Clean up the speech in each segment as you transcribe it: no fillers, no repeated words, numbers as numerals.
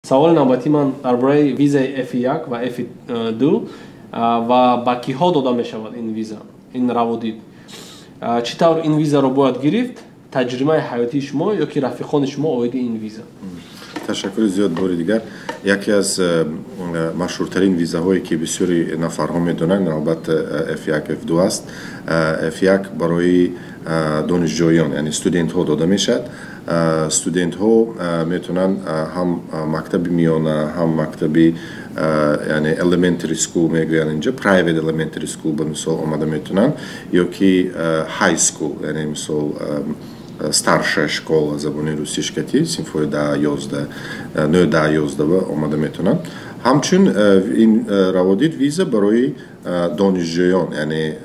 Саволи навбатии ман дар бораи визаи F1 ва F2 ва ба киҳо дода мешавад ин виза, ин раводид. Чӣ тавр ин визаро бояд гирифт? Таҷрибаи ҳаётии шумо ё ки рафиқони шумо оиди ин виза. Ташаккури зиёд. Бори дигар, яке аз машҳуртарин визаҳое, ки бисёри нафарҳо медонанд, албатта, F1, F2 аст. F1 барои донишҷӯён, яъне студентҳо дода мешавад. Студентҳо метавонанд ҳам мактаби миёна, ҳам мактаби, яъне elementary school мегӯянд инҷа, private elementary school, ба мисол, омада метавонанд, ё ки high school, яъне мисол старшая школа забони русишкати, синфҳои 10, 11, 9, 10, 11 омада метавонанд. Ҳамчун ин раводид, виза барои донишҷӯён, яъне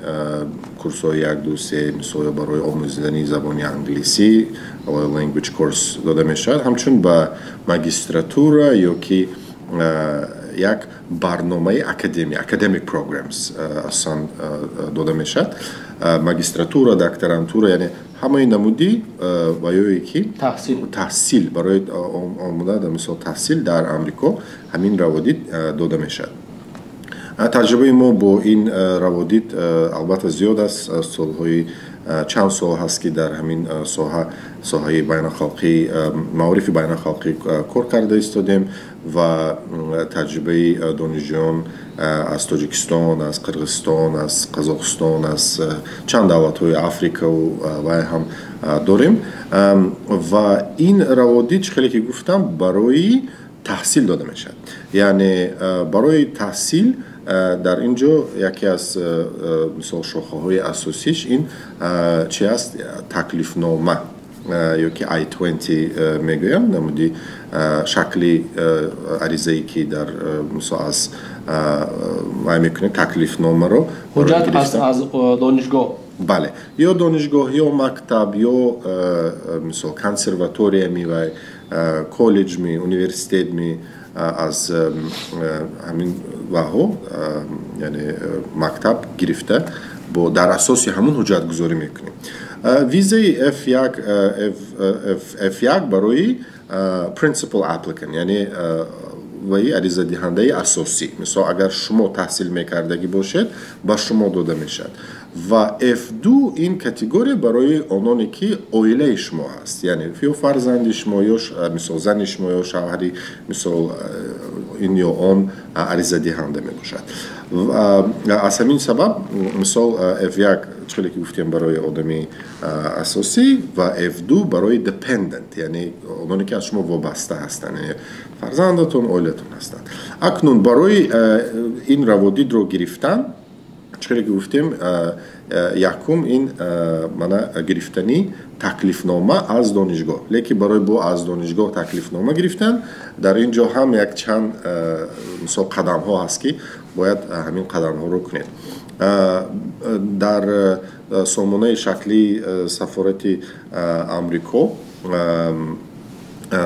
курсҳои як, ду, се, мисол, барои омӯзидани забони англисӣ, language course дода мешавад, ҳамчун ба магистратура ё ки як барномаи академия, academic programs асосан дода мешавад, магистратура, докторантура, яъне ҳамаи намуди ваёе ки таҳсил барои омода, мисол, таҳсил дар Амрико ҳамин раводид дода мешавад. Таҷрибаи мо бо ин раводид, албатта, зиёд аст. Солҳои чанд сол ҳаст, ки дар ҳамин соҳа, соҳаи байналхалқӣ, маорифи байналхалқӣ кор карда истодем ва таҷрибаи донишҷӯён аз Тоҷикистон, аз Қирғизистон, аз Қазоқистон, аз чанд давлатҳои Африкау вай ҳам дорем. Ва ин раводид, чӣ хеле ки гуфтам, барои таҳсил дода мешавад, яъне барои таҳсил. Дар ин ҷо яке аз, мисол, шохаҳои асосиш ин чи аст? Таклифнома ё ки I-20 мегӯям, намуди шакли аризае, ки дар, мисол, аз вай мекунем таклифномаро. Ҳуҷҷат аз донишгоҳ. Бале, ё донишгоҳ, ё мактаб, ё, мисол, консерватория ми, вай коллеҷ ми, университет ми, аз ҳамин ваҳо, яъне мактаб гирифта, бо дар асоси ҳамун ҳуҷҷатгузорӣ мекунем. Визаи F1, F1 барои principal applicant, яъне ваи аризадиҳандаи асосӣ. Мисол, агар шумо таҳсил мекардагӣ бошед, ба шумо дода мешавад. Ва F2 ин категория барои ононе, ки оилаи шумо ҳаст, яъне ё фарзанди шумо, ё, мисол, зани шумо, ё шавҳари, мисол, ин ё он аризадиҳанда мебошад. Аз ҳамин сабаб, мисол, F1, чӣ ки гуфтем, барои одами асосӣ ва F2 барои dependent, яъне ононе, ки аз шумо вобаста ҳастанд, яъне фарзандатон, оилатон ҳастанд. Акнун барои ин раводидро гирифтан, чӣ ки гуфтем, якум ин мана гирифтани таклифнома аз донишгоҳ. Лекин барои бо аз донишгоҳ таклифнома гирифтан дар ин ҷо ҳам як чанд, мисол, қадамҳо ҳаст, ки бояд ҳамин қадамҳоро кунед. Дар сомонаи шаклии сафорати Амрико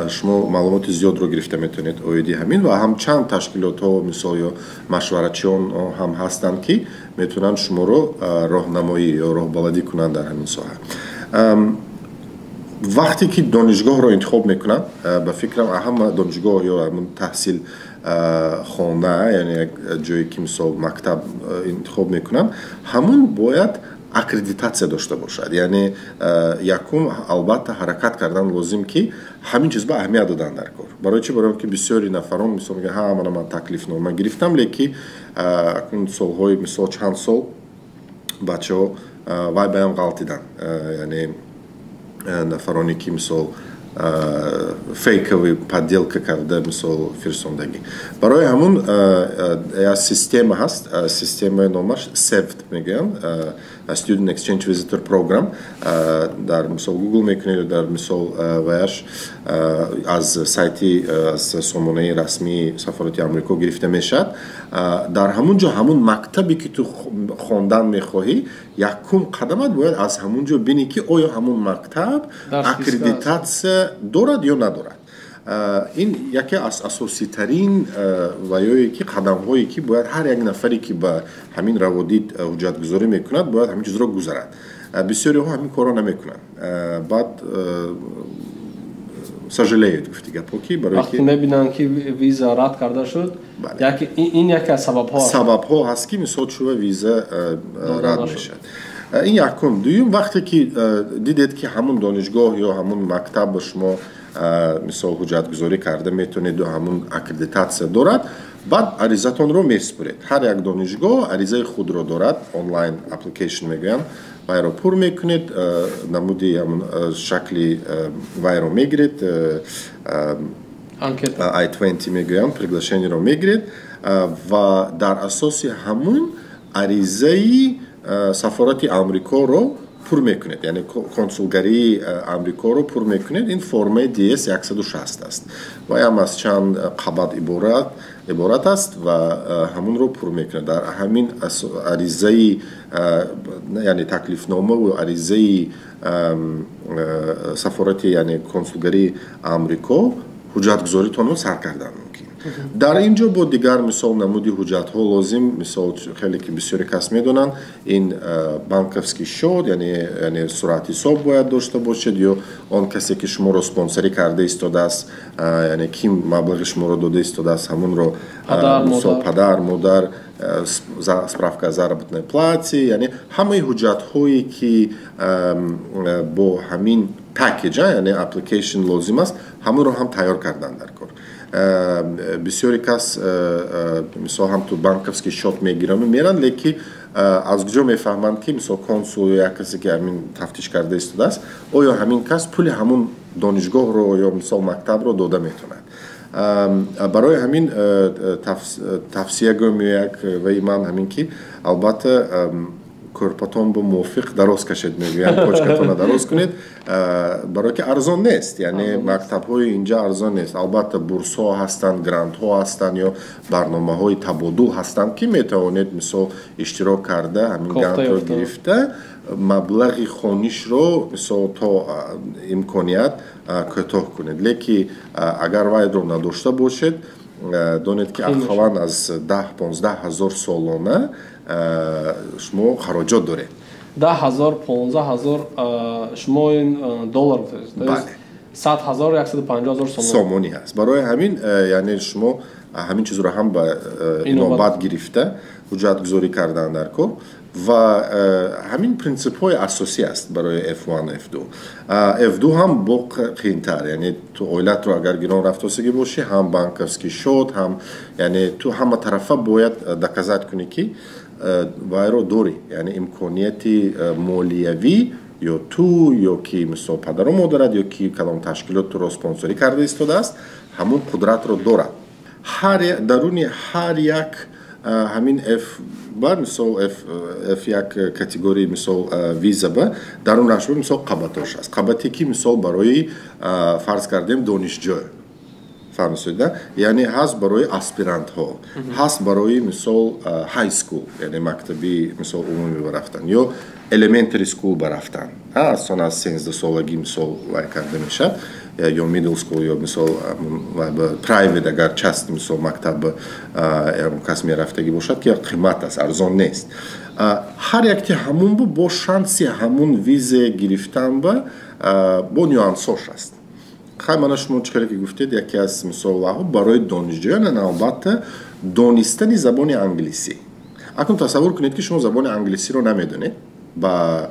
шумо маълумоти зиёдро гирифта метавонед оиди ҳамин ва ҳам чанд ташкилотҳо, мисол, ё машваратчиён ҳам ҳастанд, ки метавонанд шуморо роҳнамоӣ ё роҳбаладӣ кунанд дар ҳамин соҳа. Вақте ки донишгоҳро интихоб мекунанд, ба фикрам, ҳама донишгоҳ ё ҳамун таҳсил хона, яъне як ҷое ки, мисол, мактаб интихоб мекунанд, ҳамун бояд аккредитатсия дошта бошад. Яъне якум, албатта, ҳаракат кардан лозим, ки ҳамин чиз ба аҳамият додан дар кор. Барои чӣ? Барои он ки бисёри нафарон, мисол, мегӯянд: «Ҳа, мана ман таклифнома гирифтам», леки акнун солҳои, мисол, чанд сол бачаҳо вай баям ғалтиданд, яъне нафароне, ки, мисол, фейковый, подделка карда, мисол, фирсондагӣ. Барои ҳамун як система ҳаст, системаи номаш SEVP мегӯянд, Student Exchange Visitor Program. Дар, мисол, Google мекунед, дар, мисол, ваяш аз сайти, аз сомонаи расмии сафорати Амрико гирифта мешавад. Дар ҳамун ҷо ҳамун мактабе, ки ту хондан мехоҳӣ, якум қадамат бояд аз ҳамун ҷо бинӣ, ки оё ҳамун мактаб аккредитатсия дорад ё надорад. Ин яке аз асоситарин ваёе ки қадамҳое, ки бояд ҳар як нафаре, ки ба ҳамин раводид ҳуҷҷатгузорӣ мекунад, бояд ҳамин чизро гузарад. Бисёриҳо ҳамин корро намекунанд. Баъд Сожалеют, гуфти гапҳо, ки барои вақте мебинанд, ки виза рад карда шуд, ин яке аз сабабҳо. Сабабҳо ҳаст, ки мисол чува виза рад мешавад. Ин якум. Дуюм, вақте ки дидед, ки ҳамун донишгоҳ ё ҳамун мактаб ба шумо мисол ҳуҷҷатгузорӣ карда метавонеду ҳамун аккредитатсия дорад, баъд аризатонро месупоред. Ҳар як донишгоҳ аризаи худро дорад, online application мегӯянд, вайро пур мекунед, намуди ҳамун шакли вайро мегиред, I-20 мегӯянд, приглашение ро мегиред ва дар асоси ҳамун аризаи сафорати Амрикоро пур мекунед, яъне консулгарии Амрикоро пур мекунед. Ин формаи DS 160 аст, ваям аз чанд қабат иборат аст ва ҳамунро пур мекунад. Дар ҳамин аризаи, яъне таклифномаву аризаи сафорати, яъне консулгарии Амрико ҳуҷҷатгузоритонро сар кардан мумкин. Дар ин ҷо бо дигар мисол намуди ҳуҷҷатҳо лозим. Мисол, хеле ки бисёре кас медонанд, ин банковский счёт, яъне суратҳисоб бояд дошта бошед ё он касе, ки шуморо спонсорӣ карда истодааст, яъне ки маблағи шуморо дода истодааст, ҳамунро, мисол, падар, модар, справка о заработной плате, яъне ҳамаи ҳуҷҷатҳое, ки бо ҳамин package, яъне application лозим аст, ҳамонро ҳам тайёр кардан дар кор. Бисёре кас мисол ҳам ту банковский счёт мегирану меранд, леки аз куҷо мефаҳманд, ки мисол консул ё як касе, ки ҳамин тафтиш карда истодааст, оё ҳамин кас пули ҳамун донишгоҳро ё мисол мактабро дода метавонад? Барои ҳамин тавсия гӯем, як ваи ман ҳамин, ки албатта кӯрпатон бо мувофиқ дароз кашед, мегӯянд, почка тона дароз кунед, барое ки арзон нест, яъне мактабҳои инҷа арзон нест. Албатта, бурсҳо ҳастанд, грантҳо ҳастанд ё барномаҳои табодул ҳастанд, ки метавонед мисол иштирок карда, ҳамин грантро гирифта, маблағи хонишро мисол то имконият кӯтоҳ кунед. Леки агар вайро надошта бошед, донед, ки ақаллан аз 10-15 ҳазор солона шумо хароҷот доред. 10 ҳазор, 15 ҳазор, шумо ин доллар, 100 ҳазор, 150 ҳазор. Сомонӣ ҳаст. Барои ҳамин, яъне шумо ҳамин чизро ҳам ба инобат гирифта ҳуҷҷатгузорӣ кардан дар кор. Ва ҳамин принсипҳои асосӣ аст барои F1, F2. F2 ҳам бо қиинтар, яъне ту оилатро агар гирон рафтосагӣ бошӣ, ҳам банковский счёт, ҳам яъне ту ҳама тарафа бояд доказать кунӣ, ки вайро дорӣ, яъне имконияти молиявӣ, ё ту, ё ки мисол падару модарат, ё ки кадом ташкилот туро спонсорӣ карда истодааст, ҳамун қудратро дорад. Ҳар даруни ҳар як ҳамин F ба мисол F як категории мисол виза ба дарунаш мисол қабатош аст. Қабате, ки мисол барои, фарз кардем, донишҷӯ, фаҳмисода, яъне ҳаст барои аспирантҳо, ҳаст барои мисол high school, яъне мактаби мисол умумӣ барафтан ё elementary school барафтан, асон аз 13 солагӣ мисол вай карда мешавад, ё middle school, ё мисол private, агар част мисол мактаб кас мерафтагӣ бошад, ки қимат аст, арзон нест. Ҳар якти ҳамун бо шанси ҳамун визе гирифтан ба бо нюансош аст. Хай, мана шумо чӣ хеле ки гуфтед, яке аз мисолҳо барои донишҷӯён, албатта, донистани забони англисӣ. Акнун тасаввур кунед, ки шумо забони англисиро намедонед, ба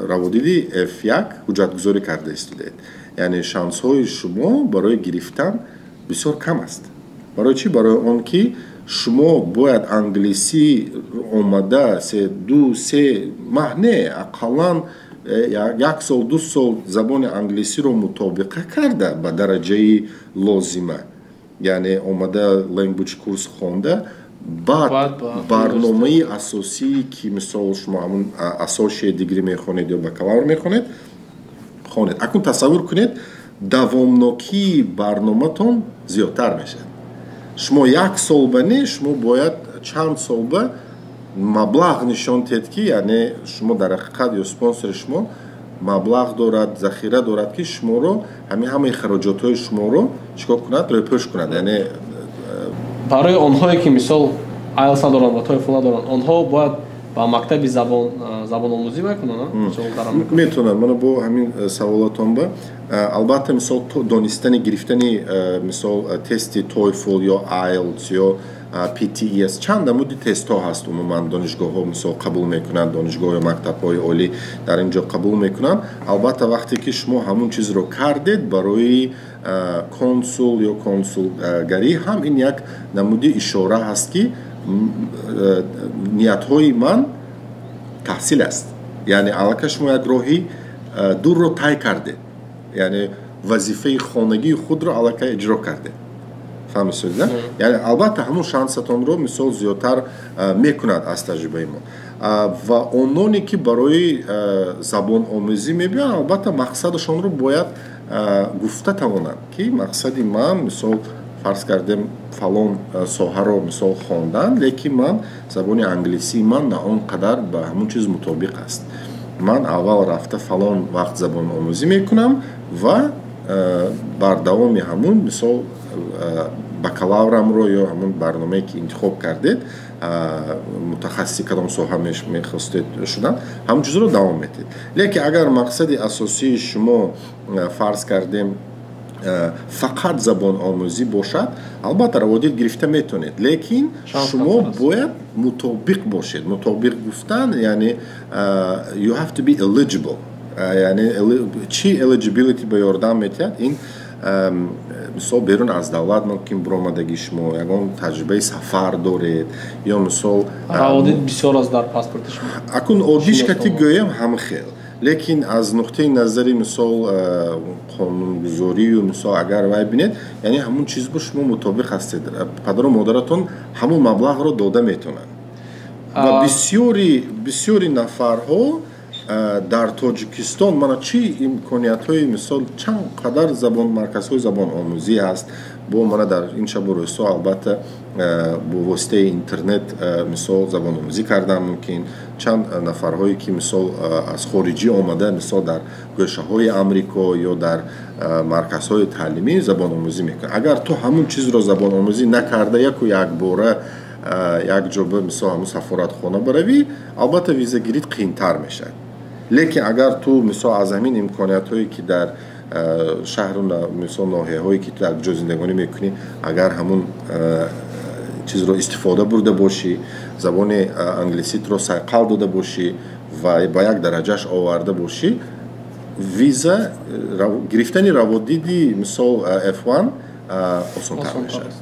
раводиди F1 ҳуҷҷатгузорӣ карда истодаед, яъне шансҳои шумо барои гирифтан бисёр кам аст. Барои чӣ? Барои он ки шумо бояд англисӣ омада се, 2-3 маҳ не, ақаллан як сол, 2 сол забони англисиро мутобиқа карда ба дараҷаи лозима, яъне омада language курс хонда, баъд барномаи асосие, ки мисол шумо ҳамун associate degree мехонед ё бакалавр мехонед, хонед. Акнун тасаввур кунед, давомнокии барноматон зиёдтар мешавад. Шумо як сол ба не, шумо бояд чанд сол ба маблағ нишон диҳед, ки яъне шумо дар ҳақиқат ё спонсори шумо маблағ дорад, захира дорад, ки шуморо ҳамин ҳамаи хароҷотҳои шуморо чикор кунад, рӯпӯш кунад, яъне. Барои онҳое, ки мисол IELTS надоранд ва TOEFL надоранд, онҳо бояд Ба мактаби забономӯзӣ мекунанд? Метавонанд. Мана бо ҳамин саволатон ба албатта, мисол, донистани, гирифтани, мисол, тести TOEFL ё IELTS ё PTES, чанд намуди тестҳо ҳаст. Умуман донишгоҳҳо, мисол, қабул мекунанд, донишгоҳ ё мактабҳои олӣ дар ин ҷо қабул мекунанд. Албатта, вақте ки шумо ҳамун чизро кардед, барои консул ё консулгарӣ ҳам ин як намуди ишора ҳаст, ки ниятҳои ман таҳсил аст. Яъне аллакай шумо як роҳи дурро тай кардед, яъне вазифаи хонагии худро аллакай иҷро кардед. Фаҳмисед? Яъне албатта ҳамун шансатонро, мисол, зиёдтар мекунад аз таҷрибаи мо. Ва ононе ки барои забономӯзӣ мебиёянд, албатта мақсадашонро бояд гуфта тавонанд, ки мақсади ман, мисол, фарз кардем, фалон соҳаро, мисол, хондан, лекин ман забони англисии ман на он қадар ба ҳамун чиз мутобиқ аст, ман аввал рафта фалон вақт забономӯзӣ мекунам ва бар давоми ҳамун, мисол, бакалаврамро ё ҳамун барномае ки интихоб кардед, мутахассиси кадом соҳа мехостед шудан, ҳамун чизро давом медиҳед. Лекин агар мақсади асосии шумо, фарз кардем, фақат забономӯзӣ бошад, албатта раводид гирифта метавонед, лекин шумо бояд мутобиқ бошед. Мутобиқ гуфтан, яъне you have to be eligible. Яъне чи eligibility ба ёрдам метиҳад? Ин, мисол, берун аз давлат мумкин биромадагӣ шумо, ягон таҷрибаи сафар доред ё, мисол, Раводид бисёр аст дар паспорти шумо. Акун оддиш кати гӯям, ҳам хел, лекин аз нуқтаи назари, мисол, қонунгузорию, мисол, агар вай бинед, яъне ҳамун чиз бо шумо мутобиқ ҳастед, падару модаратон ҳамун маблағро дода метавонанд. Ва бисёри нафарҳо дар Тоҷикистон, мана чӣ имкониятҳои, мисол, чанд қадар забон марказҳои забономӯзӣ ҳаст, бо мана дар ин шабу рӯзҳо, албатта, бо воситаи интернет, мисол, забономӯзӣ кардан мумкин. Чанд нафарҳое ки, мисол, аз хориҷӣ омада, мисол, дар гӯшаҳои Амрико ё дар марказҳои таълимӣ забономӯзӣ мекунанд. Агар ту ҳамун чизро забономӯзӣ накарда, яку якбора як ҷо ба, мисол, ҳамун сафоратхона баравӣ, албатта визагирит қиинтар мешавад. Лекин агар ту, мисол, аз ҳамин имкониятҳое ки дар шаҳру, мисол, ноҳияҳое ки ту дар ҷо зиндагонӣ мекунӣ, агар ҳамун чизро истифода бурда бошӣ, забони англиситро сайқал дода бошӣ ва ба як дараҷаш оварда бошӣ, виза гирифтани раводиди, мисол, F1 осонтар мешавад.